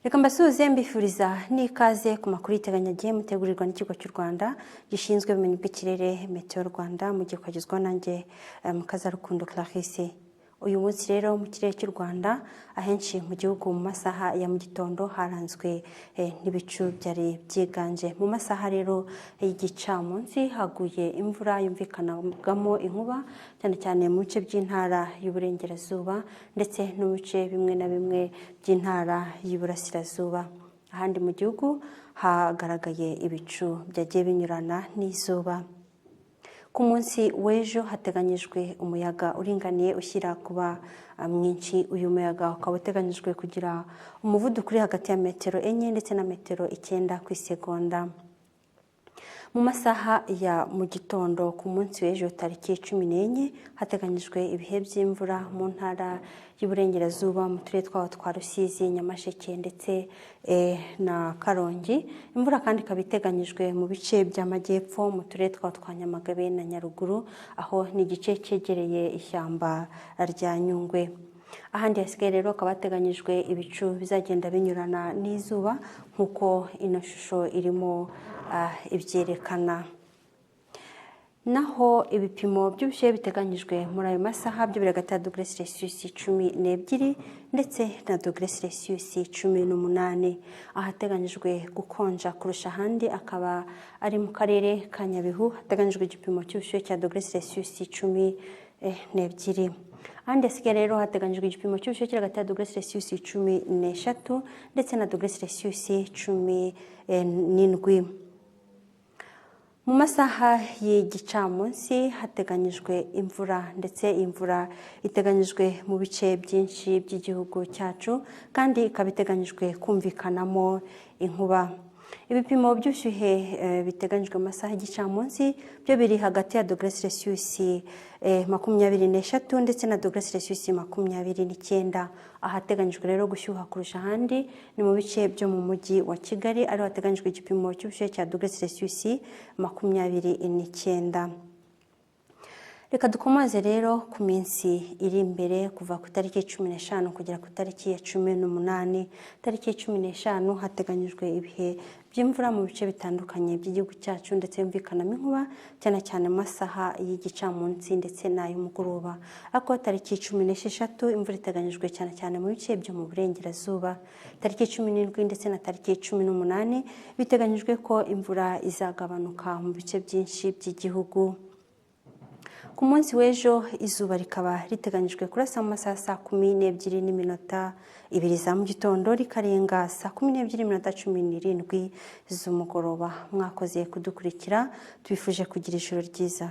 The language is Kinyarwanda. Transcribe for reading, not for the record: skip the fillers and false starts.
Reka mbasuhuze, mbifuriza n'ikaze ku makuru y'iteganyagihe mutegurirwa n'Ikigo cy'u Rwanda gishinzwe ubumenyi bw'ikirere, Meteo Rwanda, mu gihe kwagezwaho nanjye Mukazarukundo Clarisse. Uyu munsi rero mu kirere cy'u Rwanda, ahenshi mu gihugu mu masaha ya mu gitondo haranzwe n'ibicu byari byiganje. Mu masaha rero y'igicamunsi haguye imvura yumvikanagamo inkuba, cyane cyane mu bice by'intara y'Uburengerazuba ndetse no mu bice bimwe na bimwe by'intara y'Iburasirazuba. Ahandi mu gihugu hagaragaye ibicu byagiye binyurana n'izuba. Ku munsi w'ejo hateganyijwe umuyaga uringaniye ushyira kuba mwinshi. Uyu muyaga ukaba uteganyijwe kugira umuvuduko uri hagati ya metero 4 ndetse na metero 9 ku isegonda. Mu masaha ya mu gitondo ku munsi w'ejo tariki 14, hateganyijwe ibihe by'imvura mu ntara y'Uburengerazuba, mu turere twaho twa Rusizi, Nyamasheke ndetse na Karongi. Imvura kandi ikaba iteganyijwe mu bice by'Amajyepfo, mu turere twaho twa Nyamagabe na Nyaruguru, aho ni igice cyegereye ishyamba rya Nyungwe. Ahandi hasigaye rero hakaba hateganyijwe ibicu bizagenda binyurana n'izuba, nk'uko ino shusho irimo ibyerekana. Naho ibipimo by'ubushyuhe biteganyijwe muri ayo masaha byo biri hagati ya dogere Celsius 12 ndetse na dogere Celsius 18. Ahateganyijwe gukonja kurusha ahandi akaba ari mu karere ka Nyabihu, hateganyijwe igipimo cy'ubushyuhe cya dogere Celsius 12. Ahandi hasigaye rero hateganyijwe igipimo cy'ubushyuhe kiri hagati ya dogere Celsius 13 ndetse na dogere Celsius 17. Mu masaha y'igicamunsi hateganyijwe imvura, ndetse imvura iteganyijwe mu bice byinshi by'igihugu cyacu, kandi ikaba iteganyijwe kumvikanamo inkuba. Ibipimo by'ubushyuhe biteganyijwe mu masaha y'igicamunsi byo biri hagati ya dogere Celsius 23 ndetse na dogere Celsius 29. Ahateganyijwe rero gushyuha kurusha ahandi ni mu bice byo mu mujyi wa Kigali, ariho hateganyijwe igipimo cy'ubushyuhe cya dogere Celsius 29. Reka dukomoze rero ku minsi iri imbere, kuva ku itariki 15 kugera ku itariki ya 18. Tariki 15 hateganyijwe ibihe by'imvura mu bice bitandukanye by'igihugu cyacu, ndetse yumvikanamo inkuba, cyane cyane mu masaha y'igicamunsi ndetse n'ay'umugoroba. Ariko tariki 16 imvura iteganyijwe cyane cyane mu bice byo mu Burengerazuba. Tariki 17 ndetse na tariki 18 biteganyijwe ko imvura izagabanuka mu bice byinshi by'igihugu. Ku munsi w'ejo izuba rikaba riteganyijwe kurasa mu masaha saa 12:02 za mu gitondo, rikarenga saa 12:17 z'umugoroba. Mwakoze kudukurikira, tubifuje kugira ijoro ryiza.